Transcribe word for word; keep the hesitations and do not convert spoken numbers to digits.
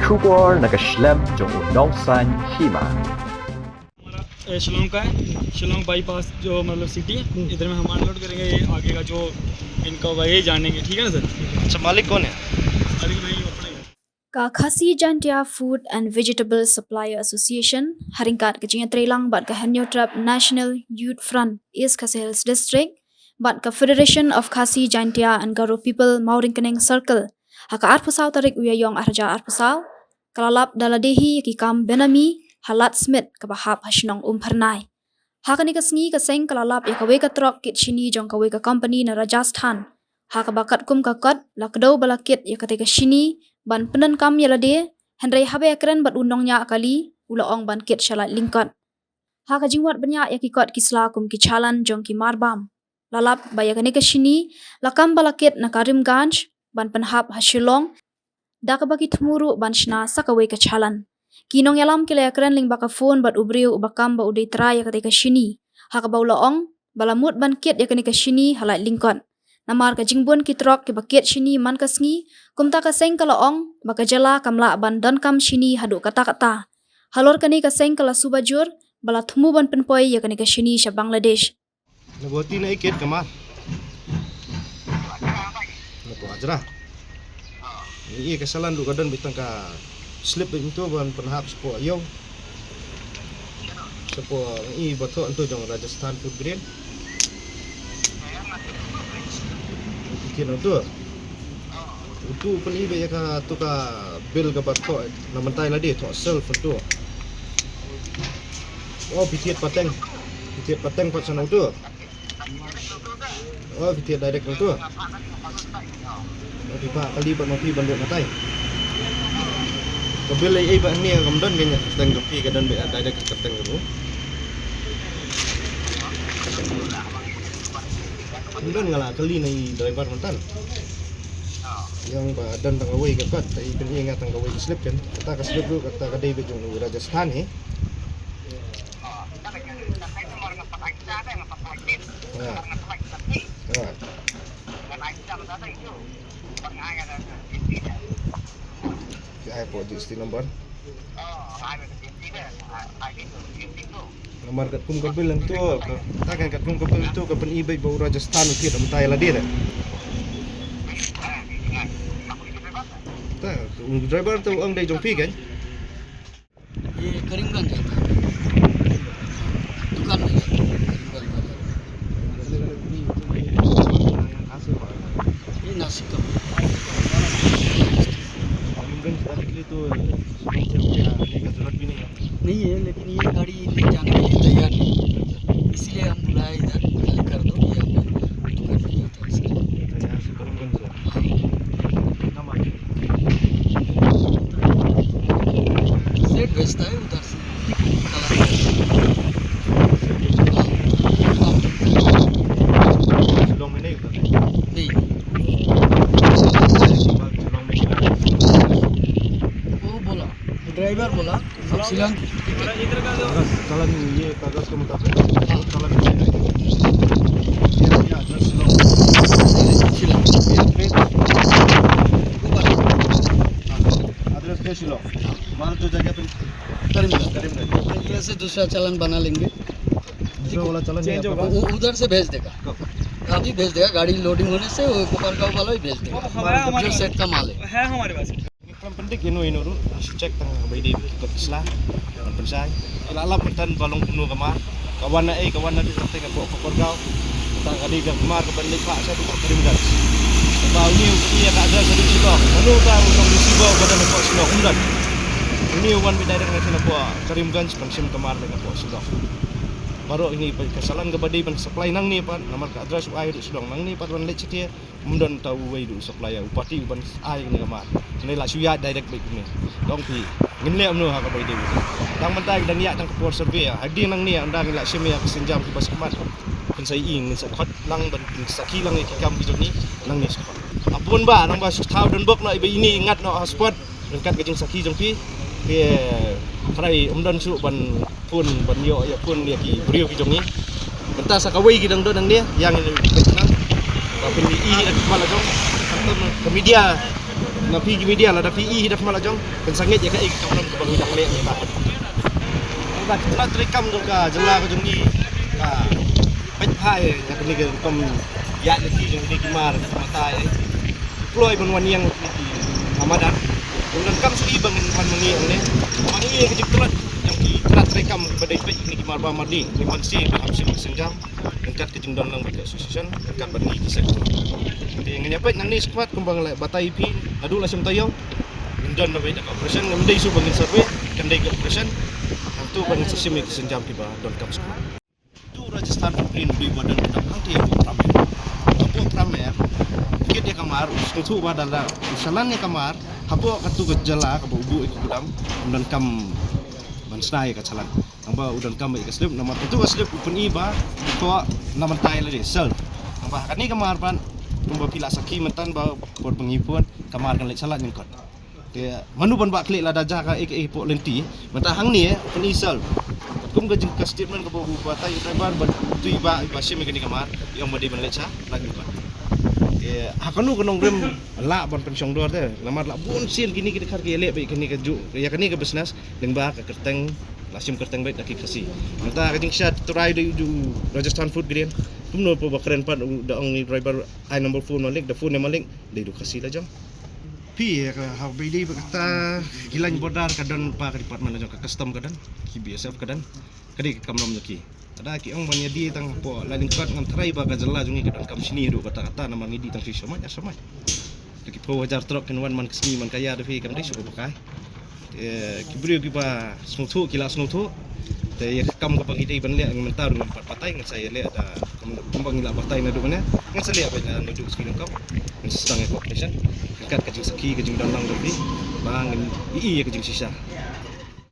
Khubor na ka shlem jong u nongsaiñ hima. हमारा, ए, शिलोंग का है। शिलोंग बाईपास जो मतलब सिटी है, इधर में हम अनलोड करेंगे, ये आगे का जो इनका होगा, ये जानेंगे, ठीक है ना सर? अच्छा, मालिक कौन है? अरे भाई, अपने Ka Khasi Jaintia Food and Vegetable Supplier Association, ha ryngkat ka jingïatreilang bad ka Hynñiewtrep National Youth Front, East Khasi Hills District, bad ka Federation of Khasi Jaintia and Garo People, Mawryngkneng Circle, ha ka arphew saw tarik u Ïaïong arhajar arphew saw, ka la lap da lade hi ïa ki kam benami ha Lad Smit kaba hap ha shnong Umphyrnai. Ha kane ka sngi ka seng ka la lap ïa kawei ka trok kit shini jong kawei ka company na Rajasthan. Ha kaba katkum ka kot la kdew ba la kit ïa katei ka shini ban pyndonkam ïa lade, hynrei haba ïakren bad u nongñiah kali u la ong ban kit sha laitlyngkot. Ha ka jingwad bniah ïa ki kot ki sla kum ki challan jong ki marbam, la lap ba ïa kane ka shini la kam ba la kit na Karimganj ban pynhap ha Shillong, da kaba ki thmu ruh ban shna sa kawei ka challan. Ki nongïalam ki la ïakren lyngba ka phone bad u briew uba kam ba u dei trai ïa katei ka shini, ha kaba u la ong ba la mut ban kit ïa kane ka shini ha laitlyngkot. Namar ka jingbun ki trok kiba kit shini man ka sngi, kumta ka seng ka la ong ba ka jylla kam lah ban donkam shini haduh katta katta. Halor kane ka seng ka la suba jur ba la thmu ban pynpoi ïa kane ka shini sha Bangladesh. Na Guwahati na ikit kamar. Na ko Hajra. Ni ka salan du ka don bitang ka slip bit ntu ban pynhap sepo ayo. Sepo i batok ntu jong Rajasthan Food Grain. Ikit ntu. Utu pyn i ba ïa ka tu ka bill ka ba thoh na mynta lade thoh self tu. Oh, phi thied pateng. Phi thied pateng pat sana utu. Oh, phi thied direct utu. Oh, phi pa kali pat ma phi ban lut matai. Ka bill ei ei ba ni kam don ka nya teng ka phi ka don ba direct ka teng ka bu. Don nga la kali na i driver mynta. Ïa ba don tang kawei ka kot, ta i pyn i nga tang kawei ka slip kan. Kata ka slip ruh kata ka dei beit jong u Rajasthan hi. Ya. Ya. Ki ai po G S T number. Namar katkum ka bill ntu, ka, ta kan katkum ka bill ntu, ka pyn i beit ba u Rajasthan u thied mynta lade da. Ta, u driver tu ong dei jong phi kan? ये करीमगंज जाता है। दुकान में जाता है, करीमगंज बाजार। ये नासिक का। करीमगंज जाने के लिए तो सुबह से उठ के आने का जरूरत भी नहीं है। नहीं है, लेकिन ये गाड़ी ले जाने के लिए तैयार नहीं है। इसीलिए हम बुलाए इधर, खाली कर दो, यहाँ पे दुकान पे जाता है सर। अच्छा, यहाँ से करीमगंज जाता है। हाँ। कितना माल है? सेठ भेजता है उधर से। शिलोंग में नहीं उतरते? नहीं। शिलोंग में नहीं उतरते। वो बोला, ड्राइवर बोला, अब शिलोंग। चालान, ये कागज के मुताबिक चालान। ये, ये address शिलोंग। शिलोंग। ये address, address पे शिलोंग। माल जो जगह पे करीमगंज। करीमगंज। फिर से दूसरा चालान बना लेंगे। दूसरा वाला चालान change होगा। वो उधर से भेज देगा। कब? अभी भेज देगा, गाड़ी लोडिंग होने से वो कोपरगांव वाला ही भेज देगा। वो तो खबर है हमारे पास। जो सेठ का माल है। है हमारे पास। Ni khlem pyndik ïa no ïa no ruh, shu check tang ba ïadei bad ki kot ki sla ban pynshai. Ki la lap mynta ba long kumno ka mar. Ka wan na ei, ka wan na dei, ka teng hapoh Kopergaon. Tang ka dei ka mar ka ban leit phah sha hapoh Karimganj. Ba une u ïa ka address haduh Shillong. Mano ba u long receiver ba don hapoh Shillong, um don. Une u wan beit direct na shin hapoh Karimganj ban shim ka mar na hapoh Shillong. Baroh ine i pat ka salan kaba dei ban supply nangne pat, namar ka address u ai haduh Shillong, nangne pat ban leit shatai. Ym don ta uwei u supplier u party u ban ai kane ka mar. Kane la shu ïaid direct beit kumne. Dong phi. Ngin leh kumno ha kaba ïadei. Tang mynta ki dang ïaid tang ka por survey. Hadien nangne ynda ngi la shim ïa ka sienjam kiba sngewmat. Phin sa ïohi, ngin sa khot lang ban pynsakhi lang ïa ki kam ki jong ngi. Nangne sa khot. Apun ba nang ba shu thaw don bok noh iba ine ngat noh ha spot. Ryngkat ka jingsakhi jong phi, phi, eh, trai ym don shuh ban phone, ban ïoh ïa phone ïa ki briew ki jong ngi. Mynta sa kawei ki dang don nangne, ïa ngin peit nang. Ba phin ïohi ïa ka khmat la jong. Khamtam ka media Na phi ki media, lada phi i hi da khmat la jong, pynsangeh ïa kaei ka kam kaba ngi dang leh mynta. Ba ki tnat treikam jong ka jylla ka jong ngi ka peit phai ïa kane ka kam ïaid lynti jong kine ki mar, ki matai, eh. Kloi ban wan ïeng ki ha madan. Ym donkam shuh i ba ngin wan ma ngi hangne. Ma ngi ïa ka jingtlot jong ki tnat treikam ba dei peit kine ki mar ba mardi, ngim banse ba hap shim ka sienjam ryngkat ka jingdon lang bad ka association, ryngkat bad ngi ki sector. Te ngin ïa peit nangne shakhmat kumba ngi la batai ïa phi naduh la shim taïew. Ngin don ba beit da ka operation, ngim dei shuh ba ngin survey, kan dei ka operation. Hangto ba ngin sa shim ïa ki sienjam kiba donkam shakhmat. Tu Rajasthan Food Grain u dei ba don kata hangtei hapoh Pramer. Hapoh Pramer, kit ïa ka mar, u sngewthuh ba da la u shalan ïa ka mar hapoh katu ka jylla kaba u buh ïa ka gudam, ym donkam ban shna ïa ka challan. Nangba u donkam ïa ka slip, namar katu ka slip u pyni ba u thoh na mynta ïa lade, self. Nangba ha kane ka mar pat, kumba phi la sakhi mynta ba por ba ngi phone, ka mar kan leit shalan nyngkong. Te mano ban bah khlieh lada jia kaei kaei hapoh lynti. Mynta hangne u pyni self. Kum ka jing ka statement kaba u batai u driver ba u tu i ba, i ba shim ïa kane ka mar, i ong ba dei ban leit sha Rajasthan. Te ha kano ka nongrim lah ban pynshong dor te. Namar la bun sien kine ki dkhar ki ïaleh bad kane ka ju, ïa kane ka business, lyngba ka kyrteng, la shim kyrteng bad da ki Khasi. Mynta ka jingshisha trai da u Rajasthan Food Grain. Kumno ba kren pat u da ong i driver ai number phone malik, da phone ïa malik, dei da u Khasi la jong. Phi, ka ha ba dei ba kata ki line border ka don pa ka department la jong, ka custom ka don, ki B S F ka don. Ka dei ka kam lam jong ki. Lada ki ong ban ïa die tang hapoh la lyngkot, ngam tharai ba ka jylla jong ngi ka donkam shini haduh katta katta, namar ngi die tang shi shamai ar shamai. Te ki phew hajar trok kin wan man ka sngi man ka ïa da phi, kam dei shuh ba kai. Te ki briew kiba sngewthuh ki la sngewthuh. Te ïa ka kam kaba ngi dei ban leh, ngi mynta ruh ngam pat batai, ngan sa ïa leh da kum, kumba ngi la batai naduh mynne, ngan sa leh beit naduh sngi nyngkong. Ngan sa sdang ïa ka operation ryngkat ka jingsakhi, ka jingdon lang jong phi ba ngin ïohi ïa ka jingshisha.